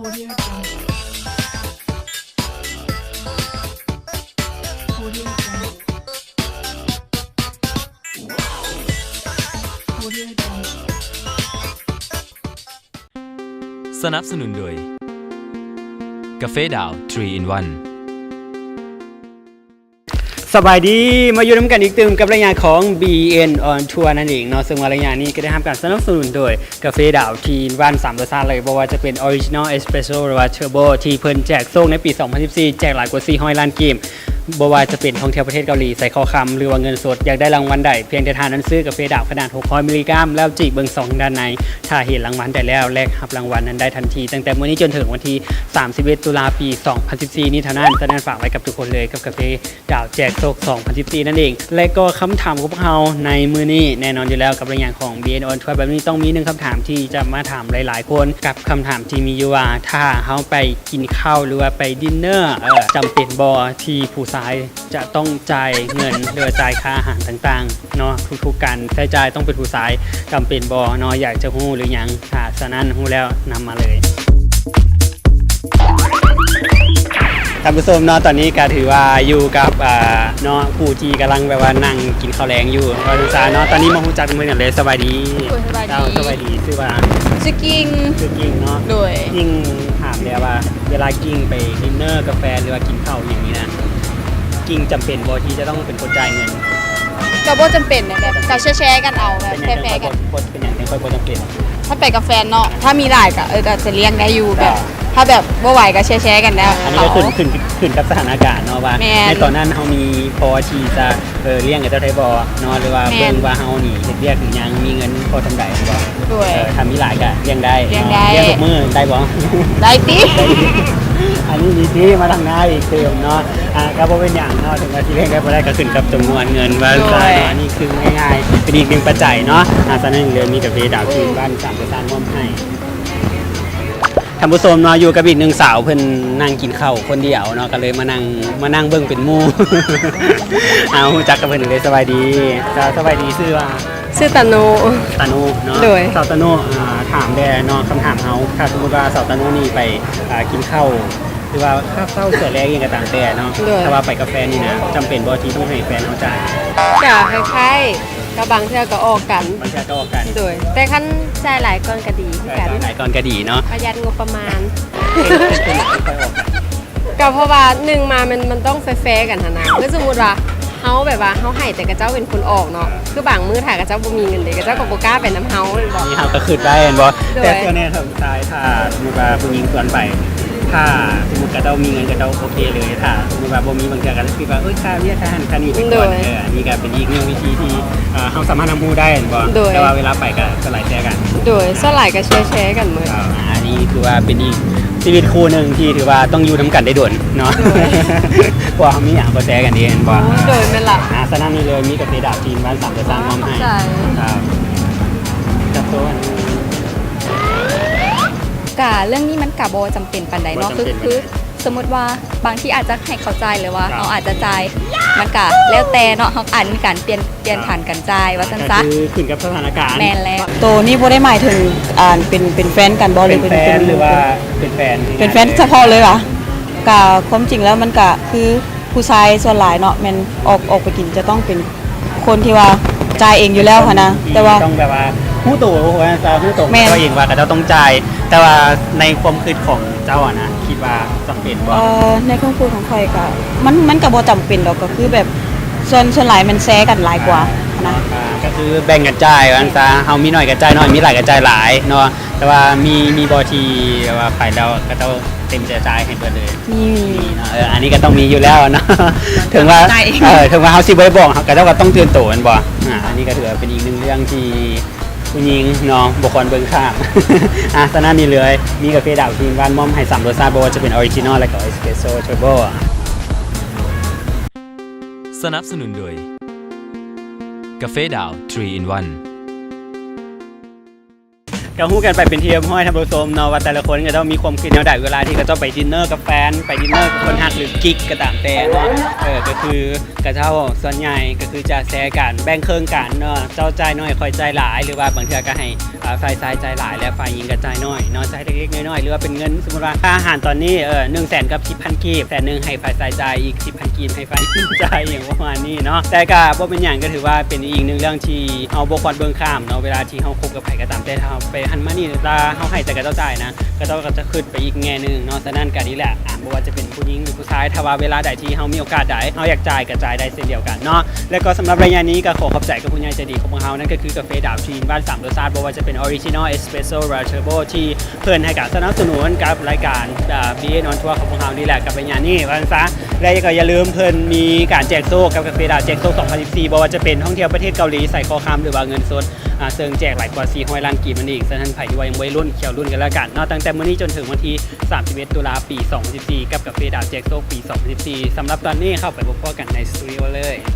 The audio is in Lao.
Audio Jungle. Audio Jungle. Audio Jungle. ສະໜັບສະໜູນໂດຍ ກາເຟດາວ three in one. ສະບາຍດີ ມາຢູ່ນຳກັນອີກຕື່ມກັບໄລຍະຂອງ BN on Tour ນັ້ນເອງເນາະ, ເຊິ່ງວ່າໄລຍະນີ້ກໍໄດ້ຮັບການສະໜັບສະໜູນໂດຍ ກາເຟດາວ three in one ສາມລົດຊາດເລີຍ, ບໍ່ວ່າຈະເປັນ Original, Espresso ຫຼືວ່າ Turbo ທີ່ເພິ່ນແຈກໂຊກໃນປີສອງພັນສິບສີ່ ແຈກຫຼາຍກວ່າສີ່ຮ້ອຍລ້ານກີບ. ບໍ່ວ່າຈະເປັນທ່ອງທ່ຽວປະເທດເກົາຫຼີ ໃສ່ຄໍຄຳ ຫຼືວ່າເງິນສົດ, ຢາກໄດ້ລາງວັນໃດ ພຽງແຕ່ທ່ານນັ້ນຊື້ກາເຟດາວຂະໜາດຫົກຮ້ອຍມິລລິກຣາມ ແລ້ວຈີກເບິ່ງຊອງທາງດ້ານໃນ. ຖ້າເຫັນລາງວັນໄດ້ແລ້ວ ແລກຮັບລາງວັນນັ້ນໄດ້ທັນທີ ຕັ້ງແຕ່ມື້ນີ້ຈົນເຖິງວັນທີສາມສິບເອັດ ຕຸລາ ປີສອງພັນສິບສີ່ນີ້ເທົ່ານັ້ນ. ສະນັ້ນ ຝາກໄວ້ກັບທຸກຄົນເລີຍ ກັບກາເຟດາວແຈກໂຊກສອງພັນສິບສີ່ນັ້ນເອງ. ແລະກໍຄຳຖາມຂອງພວກເຮົາໃນມື້ນີ້ ແນ່ນອນຢູ່ແລ້ວ ກັບໄລຍະຂອງ BN on Tour ແບບນີ້ ຕ້ອງມີໜຶ່ງຄຳຖາມທີ່ຈະມາຖາມຫຼາຍໆຄົນ ກັບຄຳຖາມທີ່ມີຢູ່ວ່າ ຖ້າເຮົາໄປກິນເຂົ້າ ຫຼືວ່າໄປດິນເນີ ເອີ ຈຳເປັນບໍ່ທີ່ຜູ້ຊາຍ ຈະຕ້ອງຈ່າຍເງິນ ຫຼືວ່າຈ່າຍຄ່າອາຫານຕ່າງໆເນາະ, ທຸກໆການໃຊ້ຈ່າຍຕ້ອງເປັນຜູ້ຊາຍ ຈຳເປັນບໍ່ເນາະ? ຢາກຈະຮູ້ຫຼືຍັງ? ຖ້າສະນັ້ນຮູ້ແລ້ວນຳມາເລີຍ. ທ່ານຜູ້ຊົມເນາະ, ຕອນນີ້ກໍຖືວ່າຢູ່ກັບ ອ່າ ເນາະ ຜູ້ທີ່ກຳລັງແບບວ່ານັ່ງກິນເຂົ້າແລງຢູ່ ວ່າຊັ້ນຊະເນາະ. ຕອນນີ້ມາຮູ້ຈັກເພິ່ນກັນເລີຍ. ສະບາຍດີ. ໂດຍ ສະບາຍດີ. ເຈົ້າ ສະບາຍດີ. ຊື່ວ່າ? ຊື່ກິງ. ຊື່ກິງເນາະ. ໂດຍ. ກິງ ຖາມແດ່ວ່າ ເວລາກິງໄປດິນເນີກັບແຟນ ຫຼືວ່າກິນເຂົ້າຫຍັງນີ້ນະ ກິງຈຳເປັນບໍ່ທີ່ຈະຕ້ອງເປັນຄົນຈ່າຍເງິນ? ກໍບໍ່ຈຳເປັນນະ ແບບກໍແຊໆກັນເອົາ ແບບແຟນໆກັນ. ເປັນຫຍັງຈັ່ງຄ່ອຍບໍ່ ເປັນຫຍັງຈັ່ງຄ່ອຍບໍ່ຈຳເປັນ? ຖ້າໄປກັບແฟນເນາະ ຖ້າມີຫຼາຍກໍ ເອີ ກໍຈະລ້ຽງໄດ້ຢູ່ ແບບ ເຈົ້າ ຖ້າແບບບໍ່ໄຫວກໍແຊໆກັນແລ້ວ. ອັນນີ້ກໍຂຶ້ນ ຂຶ້ນ ຂຶ້ນກັບສະຖານະການເນາະ ວ່າ ແມ່ນ ໃນຕອນນັ້ນເຮົາມີພໍທີ່ຈະ ເອີ ລ້ຽງໃຫ້ເຈົ້າໄດ້ບໍ່ເນາະ ຫຼືວ່າ ແມ່ນ ເບິ່ງວ່າເຮົານີ້ເຮັດວຽກອີ່ຫຍັງ ມີເງິນພໍສ່ຳໃດບໍ່? ໂດຍ. ເອີ ຖ້າມີຫຼາຍກໍລ້ຽງໄດ້ ລ້ຽງໄດ້ ເນາະ ລ້ຽງທຸກມື້ໄດ້ບໍ່? ໄດ້ຕິ. ອັນນີ້ມີທີ່ມາທາງໜ້າອີກຕື່ມເນາະ. ອ່າ ກໍບໍ່ເປັນຫຍັງເນາະ ເຖິງວ່າຊິລ້ຽງໄດ້ບໍ່ໄດ້ກໍຂຶ້ນກັບຈຳນວນເງິນວ່າຊັ້ນເນາະ. ໂດຍ. ອັນນີ້ຄືງ່າຍໆ ເປັນອີກໜຶ່ງປັດໄຈເນາະ. ອ່າ ສະນັ້ນເລີຍມີກາເຟດາວທີ່ບ້ານສາມປະສານມອບໃຫ້. ທ່ານຜູ້ຊົມເນາະ ຢູ່ກັບອີກໜຶ່ງສາວ ເພິ່ນນັ່ງກິນເຂົ້າຄົນດຽວເນາະ ກໍເລີຍມານັ່ງ ມານັ່ງເບິ່ງເປັນໝູ່. ເອົາ ຮູ້ຈັກກັບເພິ່ນເລີຍ. ສະບາຍດີ. ສະ ສະບາຍດີ. ຊື່ວ່າ? ຊື່ຕາໂນ. ຕາໂນເນາະ. ໂດຍ. ສາວຕາໂນ ອ່າ ຖາມແດ່ເນາະ ຄຳຖາມເຮົາ ຖ້າສົມມຸດວ່າສາວຕາໂນນີ້ໄປ ອ່າ ກິນເຂົ້າ ຫຼືວ່າຄາບເຊົ້າສວຍແລງອີ່ຫຍັງກໍຕາມແຕ່ເນາະ ໂດຍ ຖ້າວ່າໄປກັບແຟນນີ້ນະ ຈຳເປັນບໍ່ທີ່ຕ້ອງໃຫ້ແຟນເຮົາຈ່າຍ? ກະຄ້າຍໆ ກໍບາງເທື່ອກໍອອກກັນ. ບາງເທື່ອກໍອອກກັນ. ໂດຍ. ແຕ່ຄັນຈ່າຍຫຼາຍກ່ອນກໍດີຄືກັນ. ເອີ ຈ່າຍຫຼາຍກ່ອນກໍດີເນາະ ປະຢັດງົບປະມານ. ເປັນ ເປັນຫຍັງຄືຄ່ອຍອອກກັນ? ກໍເພາະວ່າໜຶ່ງມາ ມັນ ມັນຕ້ອງແຟໆກັນຫັ້ນນະ. ຄືສົມມຸດວ່າເຮົາແບບວ່າເຮົາໃຫ້ແຕ່ເຂົາເຈົ້າເປັນຄົນອອກເນາະ ຄືບາງມື້ຖ້າເຂົາເຈົ້າບໍ່ມີເງິນເດ ເຂົາເຈົ້າກໍບໍ່ກ້າໄປນຳເຮົາແມ່ນບໍ່? ນີ້ເຮົາກໍຄິດໄວ້ແມ່ນບໍ່? ໂດຍ. ແຕ່ສ່ວນໃນທາງຊາຍ ຖ້າສົມມຸດວ່າຜູ້ຍິງຊວນໄປ ຖ້າສົມມຸດເຂົາເຈົ້າມີເງິນ ເຂົາເຈົ້າໂອເຄເລີຍ. ຖ້າສົມມຸດວ່າບໍ່ມີ ບາງເທື່ອກໍຄິດວ່າ ເອີຍ ຄ່າວຽກຄ່າຫັ້ນຄ່ານີ້ໄປກ່ອນ. ໂດຍ. ເອີ ອັນນີ້ກໍເປັນອີກໜຶ່ງວິທີທີ່ ເອີ ເຮົາສາມາດຮັບຮູ້ໄດ້ແມ່ນບໍ່? ໂດຍ. ແຕ່ວ່າເວລາໄປກໍສ່ວນຫຼາຍແຊກັນ. ໂດຍ. ສ່ວນຫຼາຍກໍແຊ ແຊກັນໝົດ. ອ່າ ອັນນີ້ຖືວ່າເປັນອີກຊີວິດຄູ່ໜຶ່ງທີ່ຖືວ່າຕ້ອງຢູ່ນຳກັນໄດ້ດົນເນາະ. ໂດຍ. ເພາະວ່າເຮົາມີຫຍັງກໍແຊກັນເດ້ແມ່ນບໍ່? ໂດຍ. ແມ່ນລະ. ອ່າ ສະນັ້ນນີ້ເລີຍ ມີກາເຟດາວທີ່ບ້ານສາມປະສານມອບໃຫ້. ຂອບໃຈ. ອ່າ ກັບໂຕ ກະເລື່ອງນີ້ມັນກະບໍ່ຈຳເປັນປານໃດເນາະ. ບໍ່ຈຳເປັນປານໃດ. ຄື ຄືສົມມຸດວ່າບາງທີອາດຈະໃຫ້ເຂົາຈ່າຍ ຫຼືວ່າເຮົາອາດຈະຈ່າຍ ມັນກະແລ້ວແຕ່ເນາະ ເຮົາອາດມີການປ່ຽນ ປ່ຽນຜັນກັນຈ່າຍວ່າຊັ້ນຊະ. ກໍຄືຂຶ້ນກັບສະຖານະການ. ແມ່ນແລ້ວ. ໂຕນີ້ບໍ່ໄດ້ໝາຍເຖິງ ອ່າ ເປັນ ເປັນແຟນກັນບໍ່ ຫຼືເປັນ ເປັນ ເປັນ ເປັນແຟນ ຫຼືວ່າເປັນແຟນ ເປັນແຟນສະເພາະເລີຍຫວາ? ກະຄວາມຈິງແລ້ວມັນກະຄືຜູ້ຊາຍສ່ວນຫຼາຍເນາະ ແມ່ນອອກ ອອກໄປກິນຈະຕ້ອງເປັນ ຄົນທີ່ວ່າຈ່າຍເອງຢູ່ແລ້ວຫັ້ນນະ ແຕ່ວ່າຕ້ອງແບບວ່າຮູ້ໂຕ ຮູ້ໂຕ ແມ່ນ ເຂົາເຈົ້າເອງວ່າເຂົາເຈົ້າຕ້ອງຈ່າຍ. ແຕ່ວ່າໃນຄວາມຄິດຂອງເຈົ້າຫັ້ນນະ ຄິດວ່າຈຳເປັນບໍ່? ເອີ ໃນຄວາມຄິດຂອງຂ້ອຍກະ ມັນ ມັນກະບໍ່ຈຳເປັນດອກ ກະຄືແບບ ສ່ວນ ສ່ວນຫຼາຍແມ່ນແຊກັນຫຼາຍກວ່າຫັ້ນນະ. ອ່າ ກະຄືແບ່ງກັນຈ່າຍວ່າຊັ້ນຊະ. ເຮົາມີໜ້ອຍກະຈ່າຍໜ້ອຍ ມີຫຼາຍກະຈ່າຍຫຼາຍເນາະ. ແຕ່ວ່າມີ ມີບໍ່ທີ່ແບບວ່າໄປແລ້ວເຂົາເຈົ້າ ເຕັມໃຈຈ່າຍໃຫ້ເບິດເລີຍ? ມີ ມີເນາະ. ເອີ ອັນນີ້ກໍຕ້ອງມີຢູ່ແລ້ວເນາະ. ເຖິງວ່າ ເອີ ເຖິງວ່າເຮົາຊິບໍ່ໄດ້ບອກ ເຂົາເຈົ້າກໍຕ້ອງຕື່ນໂຕແມ່ນບໍ່? ອ່າ ອັນນີ້ກໍຖືວ່າເປັນອີກໜຶ່ງເລື່ອງທີ່ຜູ້ຍິງເນາະ ບໍ່ຄວນເບິ່ງຂ້າມ. ອ່າ ສະນັ້ນນີ້ເລີຍ ມີກາເຟດາວທີ່ບ້ານມອບໃຫ້ສາມລົດຊາດ ບໍ່ວ່າຈະເປັນ Original ແລະກໍ Espresso Turbo. ສະໜັບສະໜູນໂດຍ ກາເຟດາວ three in one. ກໍຮູ້ກັນໄປເປັນທີ່ຮຽບຮ້ອຍ ທ່ານຜູ້ຊົມເນາະ ວ່າແຕ່ລະຄົນກໍຕ້ອງມີຄວາມຄິດແນວໃດ ເວລາທີ່ເຂົາເຈົ້າໄປດິນເນີກັບແຟນ ໄປດິນເນີກັບຄົນຮັກ ຫຼື ກິກກໍຕາມແຕ່ເນາະ. ເອີ ກໍຄືເຂົາເຈົ້າສ່ວນໃຫຍ່ກໍຄືຈະແຊກັນ ແບ່ງເຄິ່ງກັນເນາະ ເຈົ້າຈ່າຍໜ້ອຍ ຂ້ອຍຈ່າຍຫຼາຍ ຫຼືວ່າບາງເທື່ອກໍໃຫ້ ອ່າ ຝ່າຍຊາຍຈ່າຍຫຼາຍ ແລະ ຝ່າຍຍິງກໍຈ່າຍໜ້ອຍເນາະ ຈ່າຍເລັກໆນ້ອຍໆ ຫຼືວ່າເປັນເງິນ ສົມມຸດວ່າຄ່າອາຫານຕອນນີ້ ເອີ ໜຶ່ງແສນກັບສິບພັນກີບ ແສນໜຶ່ງໃຫ້ຝ່າຍຊາຍຈ່າຍ ອີກສິບພັນກີບໃຫ້ຝ່າຍຍິງຈ່າຍ ຫຍັງປະມານນີ້ເນາະ. ແຕ່ກໍບໍ່ເປັນຫຍັງ ກໍຖືວ່າເປັນອີກໜຶ່ງເລື່ອງທີ່ເຮົາບໍ່ຄວນເບິ່ງຂ້າມເນາະ ເວລາທີ່ເຮົາຄົບກັບໃຜກໍຕາມແຕ່ ຖ້າເຮົາໄປຫັ້ນມານີ້ ຖ້າເຮົາໃຫ້ແຕ່ເຂົາເຈົ້າຈ່າຍນະ ເຂົາເຈົ້າກໍຈະຄຶດໄປອີກແງ່ໜຶ່ງເນາະ. ສະນັ້ນກໍນີ້ແຫຼະ ອ່າ ບໍ່ວ່າຈະເປັນຜູ້ຍິງ ຫຼື ຜູ້ຊາຍ ຖ້າວ່າເວລາໃດທີ່ເຮົາມີໂອກາດໃດ ເຮົາຢາກຈ່າຍກໍຈ່າຍໄດ້ເຊັ່ນດຽວກັນເນາະ. ແລະກໍສຳລັບໄລຍະນີ້ກໍຂໍຂອບໃຈກັບຜູ້ໃຫຍ່ໃຈດີຂອງພວກເຮົາ ນັ້ນກໍຄືກາເຟດາວຈີນບ້ານສາມລົດຊາດ ບໍ່ວ່າຈະເປັນ Original Espresso Royal Turbo ທີ່ເພິ່ນໃຫ້ການສະໜັບສະໜູນກັບລາຍການ ອ່າ ບີເອັນ ອອນທົວ ຂອງພວກເຮົານີ້ແຫຼະ ກັບໄລຍະນີ້ວ່າຊັ້ນຊະ. ແລະກໍຢ່າລືມເພິ່ນມີການແຈກໂຊກກັບກາເຟດາວແຈກໂຊກສອງພັນສິບສີ່ ບໍ່ວ່າຈະເປັນທ່ອງທ່ຽວປະເທດເກົາຫຼີ ໃສ່ຄໍຄຳ ຫຼືວ່າເງິນສົດ ອ່າ ເຊິ່ງແຈກຫຼາຍກວ່າສີ່ຮ້ອຍລ້ານກີບນັ້ນເອງ. ສະນັ້ນໃຜທີ່ວ່າຍັງບໍ່ໄດ້ລຸ້ນ ຂຽວລຸ້ນກັນແລ້ວກັນເນາະ ຕັ້ງແຕ່ມື້ນີ້ຈົນເຖິງວັນທີສາມສິບເອັດ ຕຸລາ ປີສອງພັນສິບສີ່ ກັບກາເຟດາວແຈກໂຊກປີສອງພັນສິບສີ່. ສຳລັບຕອນນີ້ເຂົ້າໄປພົບພໍ້ກັນໃນສະຕູດິໂອເລີຍ.